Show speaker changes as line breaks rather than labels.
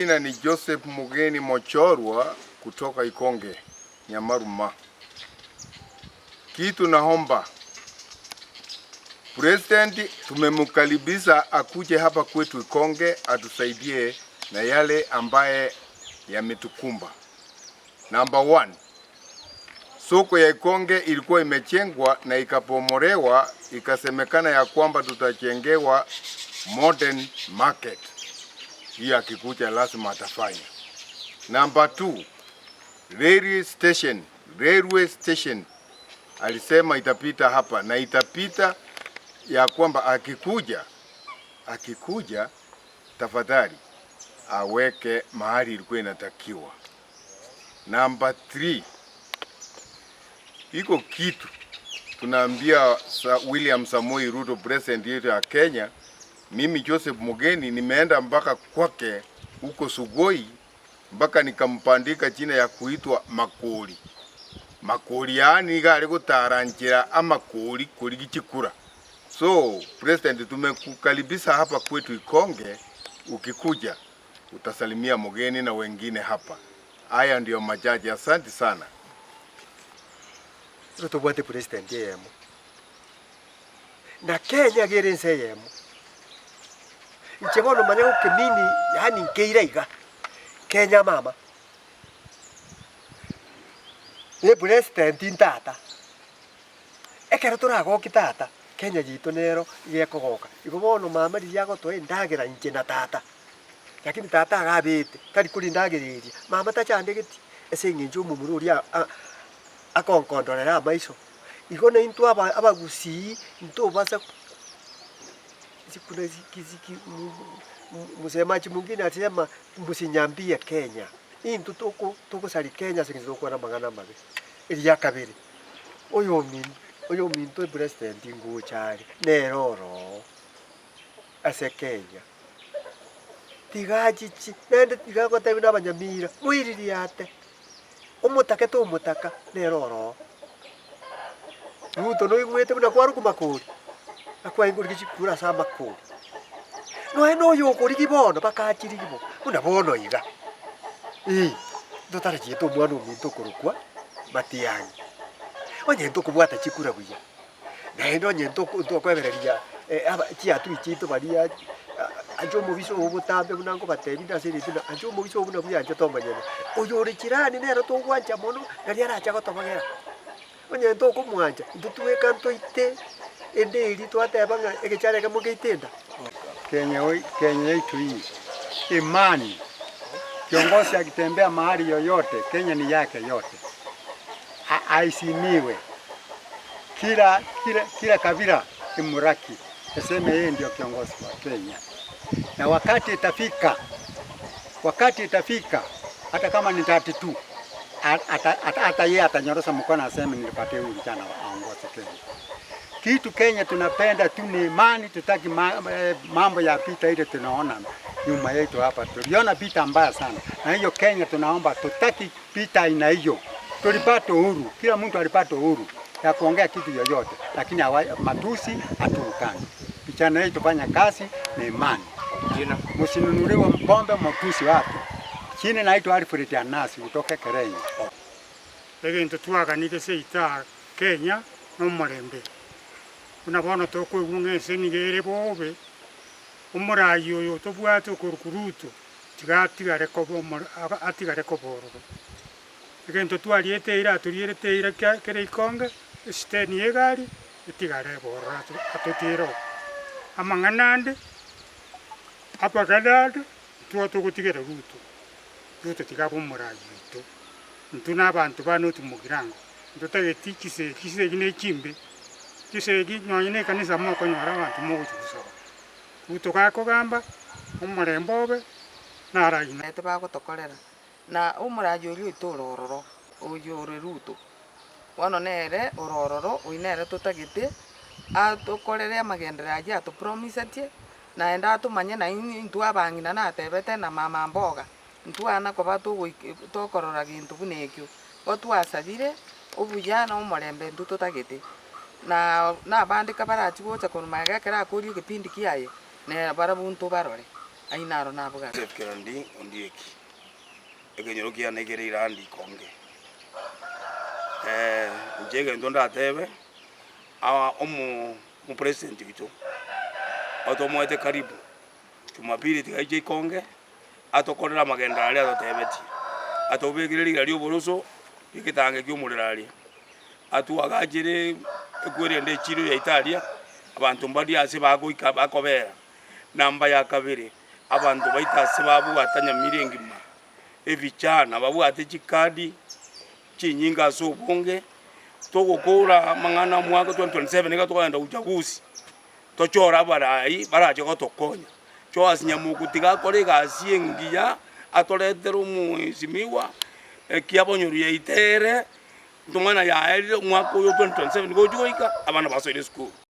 Jina ni Joseph Mugeni Mochorwa kutoka Ikonge, Nyamaruma. Kitu naomba President tumemkaribisha akuje hapa kwetu Ikonge atusaidie na yale ambaye yametukumba. Number one, soko ya Ikonge ilikuwa imejengwa na ikabomolewa, ikasemekana ya kwamba tutajengewa modern market. Hiyo akikuja lazima atafanya. Number two, railway station, railway station alisema itapita hapa na itapita ya kwamba akikuja akikuja tafadhali aweke mahali ilikuwa inatakiwa. Number 3, iko kitu tunaambia William Samoei Ruto president yetu ya Kenya. Mimi Joseph Mugeni nimeenda mpaka kwake huko Sugoi mpaka nikampandika jina ya kuitwa Makori. Makori yaani iga are gotara nchera amakori korigi chikura. So president tumekukaribisha hapa kwetu Ikonge, ukikuja utasalimia mgeni na wengine hapa. Haya ndio machache, asanti sana.
Igo tobwate president eyemo, na Kenya iga ere ense eyemo. Inche bono manya gokemini yaani nkeira iga, Kenya mama, ne president ntata. Ekero toragokie tata, Kenya yaito nero iga ekogoka. Igo bono mama riria agotoa endagera inche na tata, lakini tata iga abete, tari koria endagera eria, mama tachandegeti ase eng'encho omomura oria a- akonkondorera amaiso. Igo naintwe aba abagusii ntobasa kuna ziki msemaji mwingine alisema msinyambie Kenya, intwe toko togosaria Kenya ase eng'encho togokwana amang'ana amabe. Eria kabere. Oyominto epresident ngocha are nere oroo ase Kenya, tiga achiche naende tiga agotebi na abanyamira moiririate, omotake tomotaka nere oroo. Ruto noigwete buna kwarokwa makori, akwaye nkorigia chikura ase amakori, nonya na oyo okorigia bono bakachirigia bo, buna bono iga, eh, ntotarachiete omwana ominto okorokwa Matiang'i. Onye ntokobwata chikura buya, naende onye ntoko ntokoebereria aba chiatui chiaito baria anche omobisa obo botambe buna nkobatebia inde ase erituna buna anche omobisa obo buna bweanchete omonyene. Oyo ore jirani nere togwancha mono, nari arache gotobogera. Onye ntokomwancha, intwe tweka ntoite ende eria twateba ng'a egechara ekemo ngeite enda.
Kenya oi Kenya yetu hii imani, kiongozi akitembea mahali yoyote, Kenya ni yake yote, aheshimiwe kila, kila, kila kabila imuraki eseme yeye ndio kiongozi wa Kenya, na wakati itafika, wakati itafika hata kama ni 32 hata yeye atanyorosha mkono aseme nilipatia huyu kijana aongoze Kenya. Kitu Kenya tunapenda tu ni imani, tutaki ma, eh, mambo ya vita ile tunaona nyuma yetu hapa. Tuliona vita mbaya sana, na hiyo Kenya tunaomba, tutaki vita aina hiyo. Tulipata uhuru, kila mtu alipata uhuru ya kuongea kitu yoyote, lakini hawa, matusi hatukani. Vijana yetu tufanya kazi na imani. Msinunuliwe pombe matusi watu. Chini naitwa Alfred Anasi kutoka Kerenyi.
Egento twaganire seito aa Kenya nomorembe. Buna bono tokoigwa ng'a ense nigo ere bobe, omoraai oyo tobwate okorokwa Ruto tiga atigare koba omore atigare koba ororo. Egento twariete eira atorierete eira kia kere ikonge, esiteni ya egari, etigare ebe ororo ato atotiere oo. Amang'ana ande, abagana ande, intwe togotigera Ruto, Ruto tiga abe omoraai oito. Intwe na abanto ba North Mugirango, ntotageti chisegi, chisegi ne chimbe, chisegi nonye na ekanisa mokonyora abanto mogochia gosaba. Ruto gakogamba, omorembe obe, naraina.
Naete bagotokorera, na omoraai oria oito ore ororo, oyio ore Ruto, bono nere ore ororo, oyio nere totagete atokorere amagenderero ayio atopromisetie, naende atomanye nainwe intwe abang'ina natebete na mama mboga. Ntwana koba togoik tokorora gento buna ekio, igo twasabire obuya na omorembe intwe totagete. Na nabande kabarachie gocha korwa magega ekero akoria egepindi kiaye, nere barabwo ntobarore. Ayio naro nabogate.
Joseph Kerandi Ondieki, ekenyoro kiane kere Irandi Ikonge. Inche egento ndatebe, aa omo omopresident oito, otomoete karibu, Jumapili tiga aiche Ikonge, atokorere amagenderero aria atotebetie, atobekere rigira ria oboroso, egetange kia omorero aria, atwagachere ekwerende echiro yaito aria, abanto mbaria ase bagoika bakobera. Namba ya kabere, abanto baito ase babwata nyamira engima, ebichana babwate chikadi chinyinge ase obonge, togokora amang'ana omwaka 2027 iga tokogenda uchaguzi, tochore abarai barache gotokonya. Joash Nyamoku tiga akore egasi engiya, atoretere omwesimigwa, ekiabonyoru yaito ere, ntong'ana yaerire omwaka oyo 2027 gochi goika, abana basoire esukuru.